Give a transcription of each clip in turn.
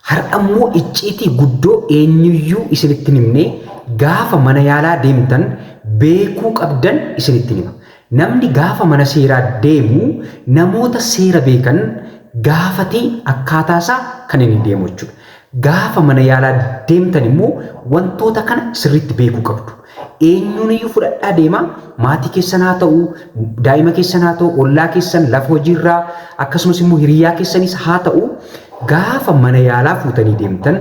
Har'ammoo icciitii guddoo eenyuyyuu isinitti hin himne gaafa mana yaalaa deemtan beekuu qabdan isinitti hima. Namni gaafa mana seeraa deemu namoota seera beekan gaafatee akkaataa isaa kan inni deemu jechuudha. Gaafa mana yaalaa deemtan immoo wantoota kana sirriitti beekuu qabdu. Eenyuun iyyuu fudhadhaa deemaa, maatii keessan haa ta'u, daa'ima keessan haa ta'u, ollaa keessan, lafa hojiirraa, akkasumas immoo hiriyaa keessanis haa ta'u, gaafa mana yaalaa fuutanii deemtan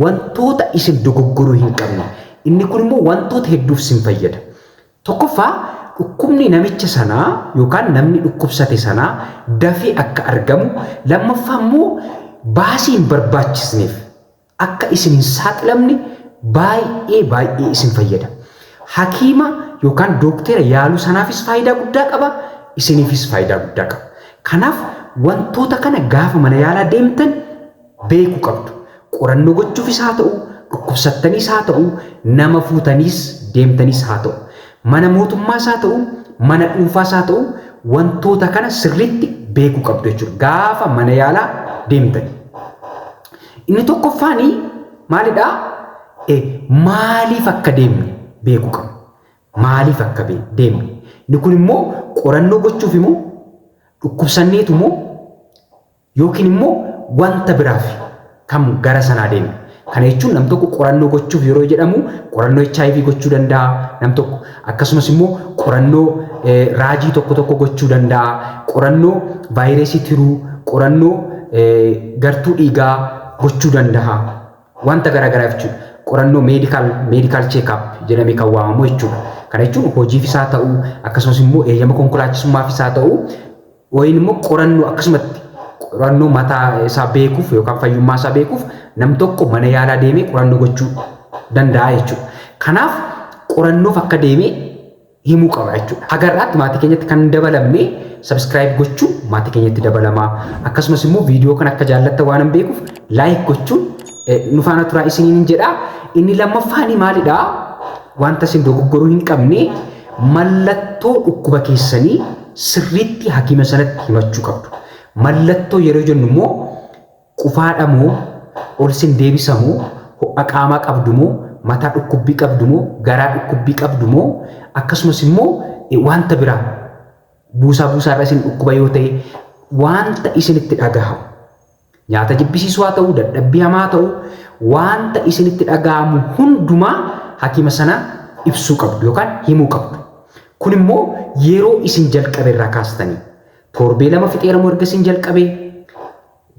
wantoota isin dogoggoruu hin qabne. Inni kun immoo wantoota hedduuf isin fayyada. Tokkoffaa, dhukkubni namicha sanaa yookaan namni dhukkubsate sanaa dafee akka argamu, lammaffaa immoo baasii hin barbaachisneef akka isin hin saaxilamne baay'ee baay'ee isin fayyada. Hakiima yookaan dooktera yaaluu sanaafis faayidaa guddaa qaba, isiniifis faayidaa guddaa qaba. Kanaaf wantoota kana gaafa mana yaalaa deemtan beekuu qabdu. Qorannoo gochuufis haa ta'u, dhukkubsattaniis haa ta'u, nama fuutaniis deemtaniis haa ta'u, mana mootummaas haa ta'u, mana dhuunfaas haa ta'u, wantoota kana sirriitti beekuu qabdu jechuudha gaafa mana yaalaa deemtani. Inni tokkoffaani maalidhaa? Maaliif akka deemne beekuu qabna. Maaliif akka deemne? Inni kun immoo qorannoo gochuuf immoo, dhukkubsanneetu immoo, yookiin immoo wanta biraaf kan gara sanaa deemne. Kana jechuun nam tokko qorannoo gochuuf yeroo jedhamu qorannoo HIV gochuu danda'a nam tokko, akkasumas immoo qorannoo raajii tokko tokko gochuu danda'a, qorannoo vaayirasii tiruu, qorannoo gartuu dhiigaa gochuu danda'a. Wanta garaagaraa jechuudha. Qorannoo medical check-up jedhamee kan waamamu jechuudha. Kana jechuun hojiifis haa ta'u, akkasumas immoo eeyyama konkolaachisummaafis haa ta'u, wayin immoo qorannoo akkasumatti qorannoo mataa isaa beekuuf yookaan fayyummaa isaa beekuuf nam tokko mana yaalaa deemee qorannoo gochuu danda'a jechuudha. Kanaaf qorannoof akka deemee himuu qaba jechuudha. Haga har'aatti maatii keenyatti kan dabalamne subscribe gochuun maatii keenyatti dabalamaa. Akkasumas immoo viidiyoo kana akka jaallatta waan hin beekuuf like gochuun nu faana turaa isiniin jedha. Inni lammaffaanii maalidhaa? Wanta isin dogoggoruu hin qabne, mallattoo dhukkuba keessanii sirriitti hakiima sanatti himachuu qabdu. Mallattoo yeroo jennu immoo qufaadha moo, ol sin deebisa moo, ho'a qaamaa qabdu moo, mataa dhukkubbii qabdu moo, garaa dhukkubbii qabdu moo, akkasumas immoo wanta biraa buusaa buusaarra isin dhukkuba yoo ta'e, wanta isinitti dhagahamu. Nyaata jibbisiisuu haa ta'u, dadhabbii hamaa haa ta'u, wanta isinitti dhaga'amu hundumaa hakiima sana ibsuu qabdu yookaan himuu qabdu. Kun immoo yeroo isin jalqabe irraa kaastanii torbee 2 fixeera moo, erga isin jalqabe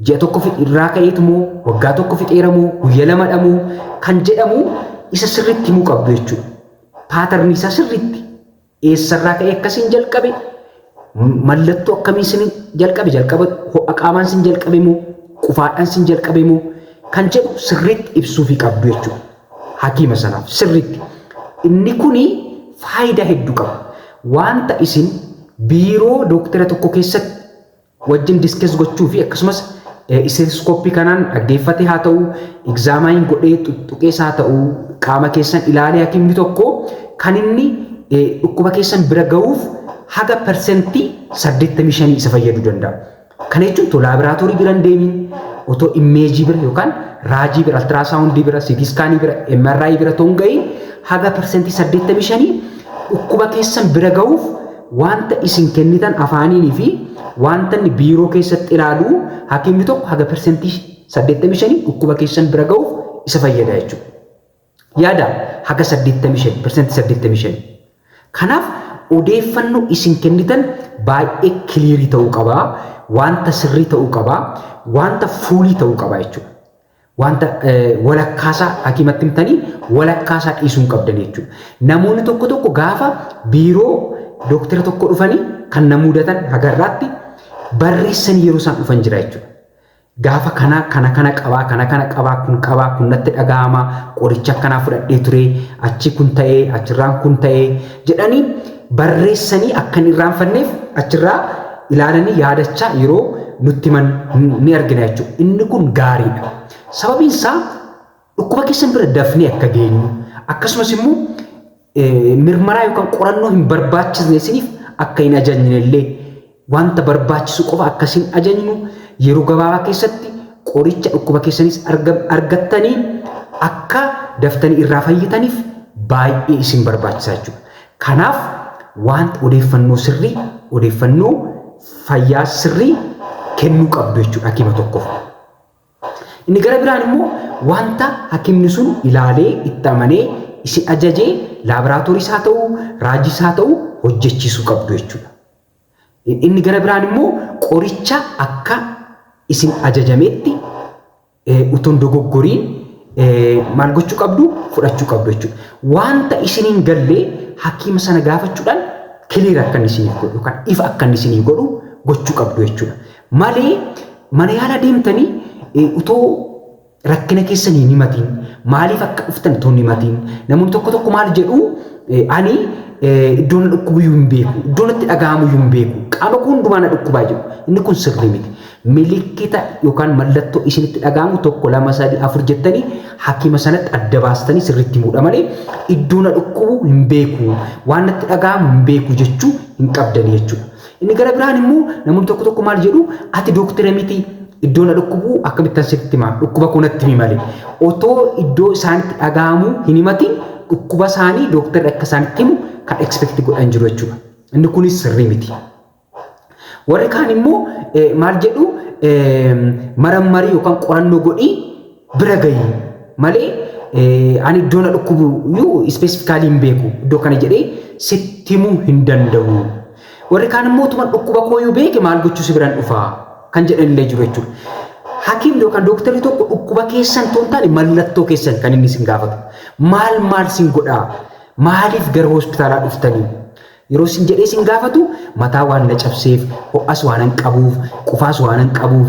ji'a 1 irraa ka'eetu moo, waggaa 1 fixeera moo, guyya 2dha moo kan jedhamu isa sirriitti himuu qabdu jechuudha. Pattern isaa sirriitti eessarraa ka'ee akkasiin jalqabe, mallattoo akkamii isin jalqabe, jalqaba ho'a qaamaan isin jalqabe moo, qufaadhaan isin jalqabe moo kan jedhu sirriitti ibsuufii qabdu jechuudha. Hakiima sanaaf sirriitti. Inni kuni faayidaa hedduu qaba. Wanta isin biiroo dooktara tokko keessatti wajjin discuss gochuu fi akkasumas stethoscope kanaan dhaggeeffate haa ta'u, examine godhee tuttuqees haa ta'u, qaama keessan ilaalee hakiimni tokko kan inni dhukkuba keessan bira ga'uuf haga 85% isa fayyaduu danda'a. Kana jechuun otoo laaboraatoorii bira hin deemin, otoo image bira yookaan raajii bira, ultrasound bira, CT scan bira, MRI bira otoo hin ga'iin haga 85% dhukkuba keessan bira ga'uuf wanta isin kennitan afaaniinii fi wanta inni biiroo keessatti ilaalu hakiimni tokko haga 85% dhukkuba keessan bira ga'uuf isa fayyada jechuudha. Yaada haga 85, 85%. Kanaaf odeeffannoo isin kennitan baay'ee clear ta'uu qaba, wanta sirrii ta'uu qaba, wanta full ta'uu qaba jechuudha. Wanta walakkaasaa hakiimatti himtanii walakkaasaa dhiisuu hin qabdan jechuudha. Namoonni tokko tokko gaafa biiroo dooktara tokko dhufanii kan na mudatan hagarraatti barreessanii yeroo isaan dhufan jira jechuudha. Gaafa kana kana kana qabaa, kana kana qabaa, kun qabaa, kun natti dhaga'ama, qoricha akkanaa fudhadhee ture, achi kun ta'ee, achirraan kun ta'ee jedhanii barreessanii akka hin irraanfanneef achirraa ilaalanii yaadachaa yeroo nutti himan ni argina jechuudha. Inni kun gaariidha. Sababiin isaa dhukkuba keessan bira dafnee akka geenyu, akkasumas immoo mirmaraa yookaan qorannoo hin barbaachisne isiniif akka hin ajajne illee, wanta barbaachisu qofa akkasiin ajajnu, yeroo gabaabaa keessatti qoricha dhukkuba keessanis argattanii akka daftanii irraa fayyitaniif baay'ee isin barbaachisa jechuudha. Kanaaf wanta odeeffannoo sirrii, odeeffannoo fayyaa sirrii kennuu qabdu jechuudha hakiima tokkoof. Inni gara biraan immoo wanta hakimni sun ilaalee itti amanee isin ajajee laaboraatoorii haa ta'u, raajii haa ta'u hojjechiisuu qabdu jechuudha. Inni gara biraan immoo qoricha akka isin ajajametti utuu hin dogoggoriin maal gochuu qabdu? Fudhachuu qabdu jechuudha. Wanta isiniin gallee hakiima sana gaafachuudhaan clear akka inni isiniif godhu yookaan ifa akka inni isiniif godhu gochuu qabdu jechuudha. Malee mana yaala deemtanii utoo rakkina keessan hin himatiin, maaliif akka dhuftan otoo hin himatiin, namoonni tokko tokko maal jedhu? "Ani iddoo na dhukkubuyyuu hin beeku, iddoo natti dhaga'amuyyuu hin beeku, qaama koo hundumaa na dhukkubaa" jedhu. Inni kun sirrii miti. Milikkita yookaan mallattoo isinitti dhaga'amu tokko, lama, sadi, afur jettanii hakiima sanatti adda baastanii sirriitti himuudha malee iddoo na dhukkubu hin beeku, waan natti dhaga'amu hin beeku jechuu hin qabdanii jechuudha. Inni gara biraan immoo namoonni tokko tokko maal jedhu? "Ati dooktira miti, iddoo na dhukkubu akkamittan sitti hima? Dhukkuba koo natti himi" malee. Otoo iddoo isaanitti dhaga'amu hin himatin dhukkuba isaanii dooktarri akka isaanitti himu kan expect godhan jiru jechuudha. Inni kunis sirrii miti. Warri kaan immoo maal jedhu? "Marammarii yookaan qorannoo godhii bira gahi malee ani iddoo na dhukkubu iyyuu specifically hin beeku, iddoo kana jedhee sitti himuu hin danda'u." Warri kaan immoo "Utuma dhukkuba kooyyuu beeke maal gochuu si biraan dhufaa?" kan jedhan illee jiru jechuudha. Hakiimni yookaan dooktarri tokko dhukkuba keessan otoo hin taane mallattoo keessan kan inni isin gaafatu. Maal maal sin godhaa? Maaliif gara hospitaalaa dhuftanii? Yeroo isin jedhee isin gaafatu, mataa waan na cabseef, ho'as waan hin qabuuf, qufaas waan hin qabuuf,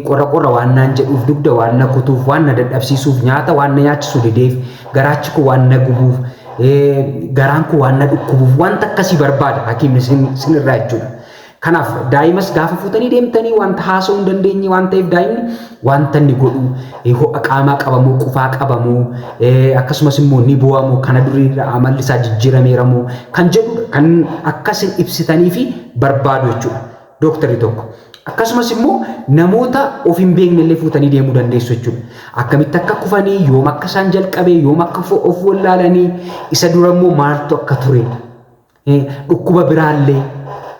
qorra qorra waan naan jedhuuf, dugda waan na kutuuf, waan na dadhabsiisuuf, nyaata waan na nyaachisu dideef, garaachi koo waan na gubuuf, garaan koo waan na dhukkubuuf, wanta akkasii barbaada hakiimni sinirraa jechuudha. Kanaaf daa'imas gaafa fuutanii deemtanii wanta haasa'uu hin dandeenye waan ta'eef, daa'imni wanta inni godhu, ho'a qaamaa qabamoo, qufaa qabamoo, akkasumas immoo ni bu'amoo, kana durii amalli isaa jijjiirameeramoo kan jedhu kan akkasin ibsitanii fi barbaadu jechuudha dooktarri tokko. Akkasumas immoo namoota of hin beekne illee fuutanii deemuu dandeessu jechuudha. Akkamitti akka kufanii, yoom akka isaan jalqabe, yoom akka of wallaalanii, isa dura immoo maaltu akka ture, dhukkuba biraallee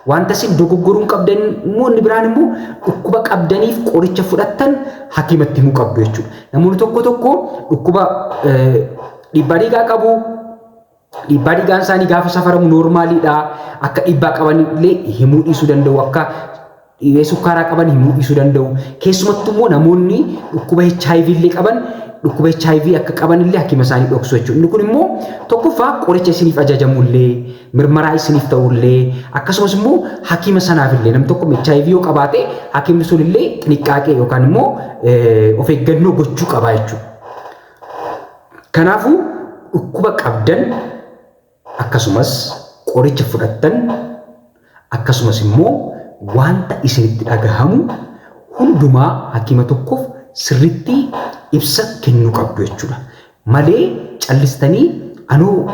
wanta isin dogoggoruun qabdan immoo, inni biraan immoo dhukkuba qabdaniif qoricha fudhattan hakiimatti himuu qabdu jechuudha. Namoonni tokko tokko dhukkuba dhiibbaa dhiigaa qabu. Dhiibbaa dhiigaan isaanii gaafa safaramu normaliidha. Akka dhiibbaa qaban illee himuu dhiisuu danda'u. Akka dhibee sukkaaraa qaban himuu dhiisuu danda'u. Keessumattuu immoo namoonni dhukkuba HIV illee qaban, dhukkuba HIV akka qaban illee hakima isaanii dhoksu jechuudha. Inni kun immoo tokkoffaa qoricha isiniif ajajamullee, mirmaraa isiniif ta'ullee, akkasumas immoo hakima sanaaf illee, namni tokko HIV yoo qabaate hakimni sun illee xiniqqaaqee yookaan immoo of eeggannoo gochuu qaba jechuudha. Kanaafuu dhukkuba qabdan, akkasumas qoricha fudhattan, akkasumas immoo wanta isinitti dhagahamu hundumaa hakima tokkoof sirritti ibsa kennuu qabdu jechuudha. Malee callistanii "Anuu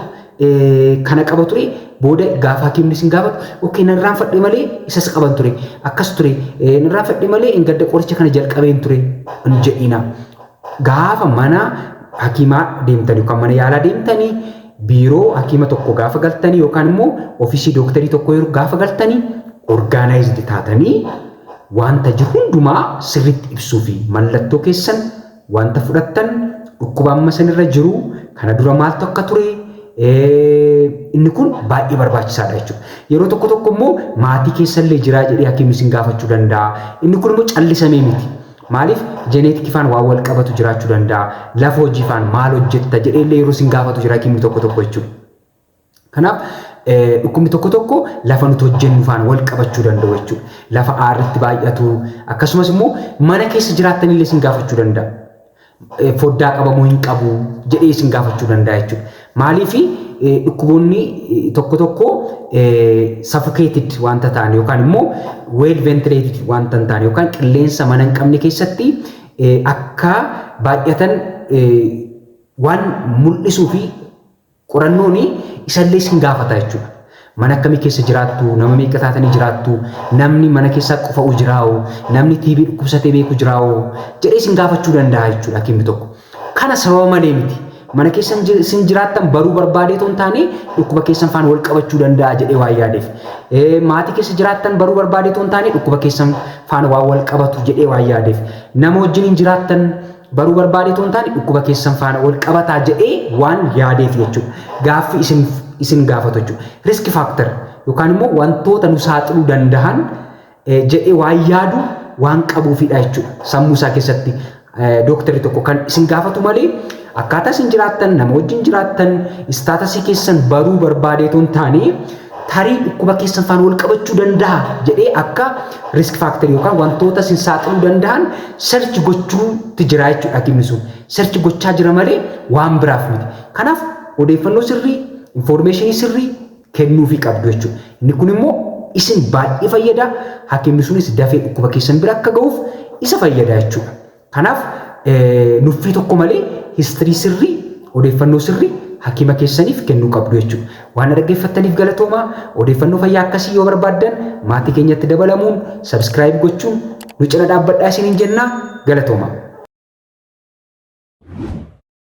kana qaba ture," booda gaafa hakimni isin gaafatu, "Okay, nan irraanfadhe malee isas qaban ture, akkas ture, nan irraanfadhe malee gadda qoricha kana jalqabeen ture" hin jedhina. Gaafa mana hakiimaa deemtanii yookaan mana yaalaa deemtanii, biiroo hakiima tokko gaafa galtanii yookaan immoo ofiisii dooktarii tokko yeroo gaafa galtanii, organized taatanii wanta jiru hundumaa sirriitti ibsuu fi mallattoo keessan, wanta fudhattan, dhukkuba amma sanirra jiru, kana dura maaltu akka ture, inni kun baay'ee barbaachisaadha jechuudha. Yeroo tokko tokko immoo maatii keessallee jiraa jedhee hakiimni isin gaafachuu danda'a. Inni kun immoo callisamee miti. Maaliif? Genetic faan waan wal qabatu jiraachuu danda'a. Lafa hojii faan maal hojjetta jedhee illee yeroo isin gaafatu jira hakiimni tokko tokko jechuudha. Kanaaf dhukkubni tokko tokko lafa nuti hojjennu faan wal qabachuu danda'u jechuudha. Lafa aarritti baay'atu, akkasumas immoo mana keessa jiraattanillee isin gaafachuu danda'a. Foddaa qabamuu hin qabu jedhee isin gaafachuu danda'a jechuudha. Maaliif? Dhukkuboonni tokko tokko suffocated wanta ta'an yookaan immoo well ventilated wanta hin taane yookaan qilleensa mana hin qabne keessatti akka baay'atan waan mul'isuu fi qorannoon isallee isin gaafata jechuudha. Mana akkamii keessa jiraattu, nama meeqa taatanii jiraattu, namni mana keessaa qufa'u jiraa'u, namni TB dhukkubsatee beeku jiraa'u jedhee isin gaafachuu danda'a jechuudha hakimni tokko. Kana sababa malee miti. Mana keessa isin jiraattan baruu barbaadee otoo hin taane, dhukkuba keessan faana wal qabachuu danda'a jedhee waan yaadeef. Maatii keessa jiraattan baruu barbaadee otoo hin taane, dhukkuba keessan faana waan wal qabatu jedhee waan yaadeef. Nama wajjin hin jiraattan baruu barbaadee otoo hin taane, dhukkuba keessan faana wal qabataa jedhee waan yaadeef jechuudha. Gaaffii isin gaafatu jechuudha. Risk factor yookaan immoo wantoota nu saaxiluu danda'an jedhee waan yaadu waan qabuufidha jechuudha. Sammuu isaa keessatti dooktarri tokko kan isin gaafatu malee, akkaataa isin jiraattan, nama wajjin jiraattan, status keessan baruu barbaadee otoo hin taane, tarii dhukkuba keessan faana wal qabachuu danda'a jedhee akka risk factor yookaan wantoota isin saaxiluu danda'an search gochuutti jira jechuudha hakimni sun. Search gochaa jira malee waan biraaf miti. Kanaaf odeeffannoo sirrii, information sirrii kennuufii qabdu jechuudha. Inni kun immoo isin baay'ee fayyada. Hakimni sunis dafee dhukkuba keessan bira akka ga'uuf isa fayyada jechuudha. Kanaaf nuffii tokko malee history sirrii, odeeffannoo sirrii hakima keessaniif kennuu qabdu jechuudha. Waan dhaggeeffattaniif galatoomaa. Odeeffannoo fayyaa akkasii yoo barbaaddan maatii keenyatti dabalamuun, subscribe gochuun nu cina dhaabbadhaa isiniin jennaa, galatoomaa.